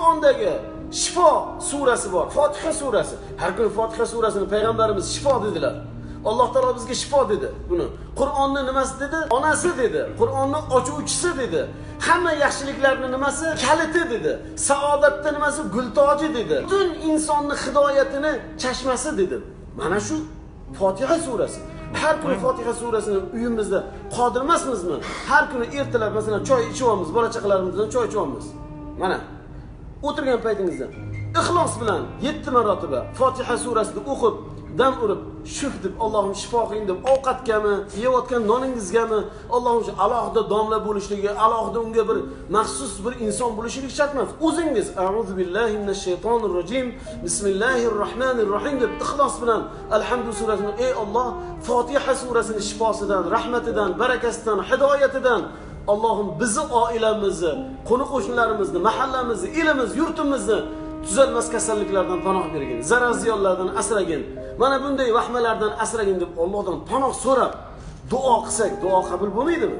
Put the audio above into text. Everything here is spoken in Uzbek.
Qur'ondagi Shifo surasi bor, Fotiha surasi. Har kuni Fotiha surasini payg'ambarimiz shifo dedilar. Alloh taolo bizga shifo dedi buni. Qur'onni nimasi dedi? Onasi dedi. Qur'onni ochuvchisi dedi. Hamma yaxshiliklarni nimasi? Kaliti dedi. Saodatda nimasi? Gultoji dedi. Butun insonni hidoyatini chashmasi dedi. Mana shu Fotiha surasi. Har kuni Fotiha surasini uyimizda qodirmasmizmi? Har kuni ertalab masalan choy ichyapmiz, bola chaqalarimiz bilan choy ichyapmiz. Mana o'tirgan paytingizda ixlos bilan 7 marotaba Fotiha surasini o'qib, dam urib, shuf deb Allohim shifo qiling deb ovqatgami, yeyotgan noningizgami, Allohim shu alohida domla bo'lishligi, alohida unga bir maxsus bir inson bo'lishligi shart emas. O'zingiz a'uzu billahi minash shaytonir rojim, bismillahir rohmanir rohim deb ixlos bilan Alhamdu surasini, ey Alloh, Fotiha surasini shifosidan, rahmatidan, barakasidan, hidoyatidan Allohim bizni oilamizni, qo'ni-qo'shnilarimizni, mahallamizni, elimiz, yurtimizni tuzalmas kasalliklardan panoh bergin, zarar ziyonlardan asragin. Mana bunday vahmalardan asragin deb Allohdan panoh so'rab duo qilsak, duo qabul bo'lmaydimi?